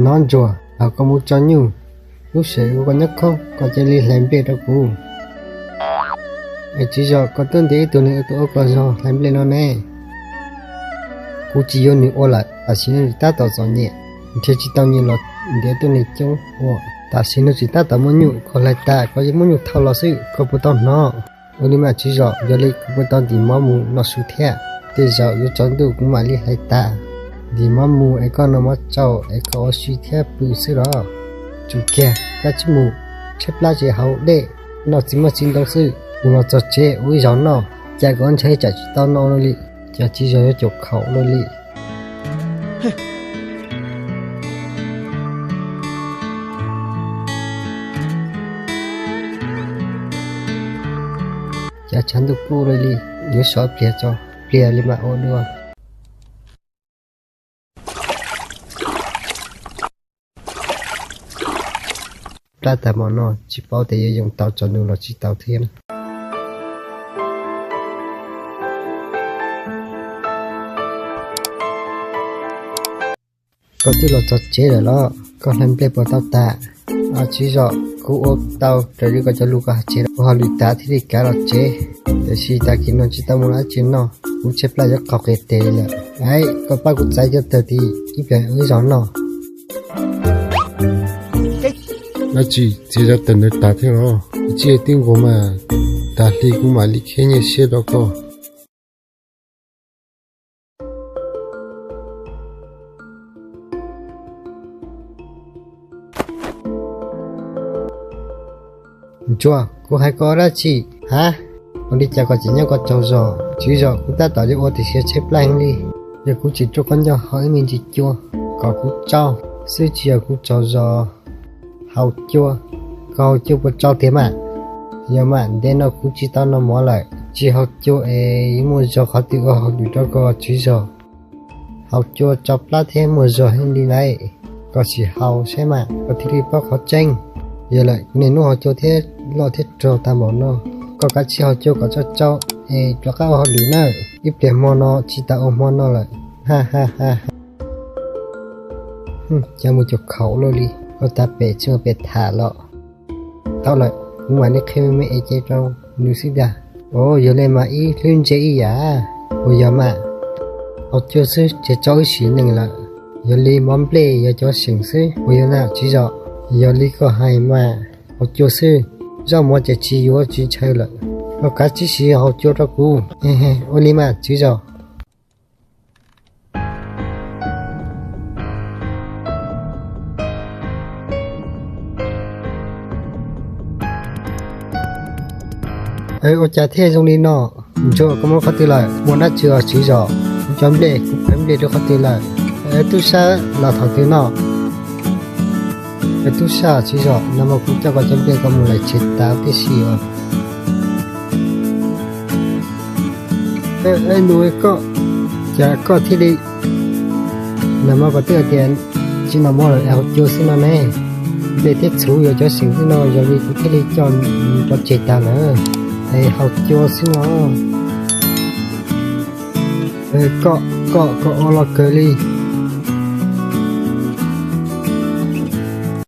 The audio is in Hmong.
No Ntsuag, los koj mus tso nyuj, lub sij hawm koj nyob khoob koj cia li hlais nplej rau kuv. Es tswv zos, koj twb ntiav ib tug neeg ua koj zog hlais nplej no ne? Kuv tsis yuav nws ua lawm, tam sim no nws tab tom txom nyem, nrhiav tsis tau nyiaj los ntiav tuaj neeg coob ua. Tam sim no tseem tab tom muaj nyuj, koj hlais tas koj yuav muab nyuj thau los xwb, koj puas tau hnov? Ua li mas tswv zos, yog li kuv puas tau ntim mov mus noj su thiab? Tej zaum yuav tsaus ntuj kuv mam li hlais tas. Ntim mov mus es koj noj mov tsau es koj ua si thiab pw xwb los? Tsum kiag, koj tsij mus, tshaib plab tsis haus dej, noj txiv maj txiv ntoo xwb. Kuv los txog tsev ua ib zaug noj, cas koj ntshai tsam tsis tau noj li, cas tswv zos yuav caum khaum luaj li. Cas tshav ntuj kub luaj li, yuav sov pliag tso, pliag li mam ua dua. Plab tag npaum no tsis paub tias yuav yoo tau tsaus ntuj los tsis tau thiab. Koj twb los txog tsev lawm los? Koj hlais nplej puas tau tas? Tswv zos, kuv ua tau raws li koj cov lus koj hais tsev, ua hauj lwm tas thiaj li kav los tsev. Tiam sis tag kis no tsis tau muaj dab tsi noj, kuv tshaib plab yuav qaug qias tes lawm. Aib, koj pab kuv txaiv cov tawg tid ib pliag wb zaum noj. Dab tsi, txiav cov tawg ntawd tas thiab los? Tsis, twb nquag mas, tag hli kuv mam li khiav nyiaj siab rau koj. Ntsuag, kuv hais koj dab tsi? Hab, ua li cas koj tseem nyob koj tsaug zog? Tswv zos, kuv tab tom yuav ua tiam sis tshaib plab heev li. Yog kuv tseem rau koj nyob hauv ib me ntsis cua kom kuv tsaug xwb, tsis yog kuv tsaug zos. Haus cua, koj haus cua puas tsaug tiag mas? Yog mas, ntev no kuv tsis tau noj mov lawm, tsis haus cua es yuav muaj zog qhov twg ua hauj lwm rau koj tswv zos? Haus cua tso plab thiab muaj zog heev li lauj. Koj sim haus saib mas koj thiaj li paub qhov tseeb. Yog lawm, kuv niaj hnub haus cua thiab loj thiab rog tag npaum no. Koj kav tsij haus cua kom tsau tsau es rov qab ua hauj lwm nawb. Ib pliag hmo no tsis tas ua hmo no lawm. Ha ha ha. Cov mus cuag khaum luaj li, koj tag pem tsis ua pem tham los. Tau lawm, kuv mam li qhia me me es ces rau nws xwb tiag. Os, yog li mas ib hlwb ntse ib yam. Puas yog mas? Haus cua xwb ces tso wb sim neej lawm. Yog li mov nplej yog cov seem xwb puas yog na tswv zos? Yog li koj hais mas, haus cua xwb, zaub mov ces tsis yuav tsis ntshaw lawm. Koj kav tsij siv haus cua rau kuv. Ua li mas tswv zos. Ua cas thiaj zoo li no? Ntsuag, koj mus qhov twg lawm? Muaj dab tsi os tswv zos? Kuv cov nplej, kuv phawv nplej rau qhov twg lawm? Tub sab los thaum twg no? Tub sab, tswv zos, nag hmo kuv coj koj cov nplej koj mus lais tsev tas tib si os. Nus, koj, cas koj thiaj li, nag hmo koj twb hais tias tsis noj mov lawm es haus cua xwb no ne. Nplej thiab txhuv yog cov seem xwb no, yog li kuv thiaj li coj rov tseg tag lawm es haus cua xwb no. Koj, koj, koj ua los kawg li.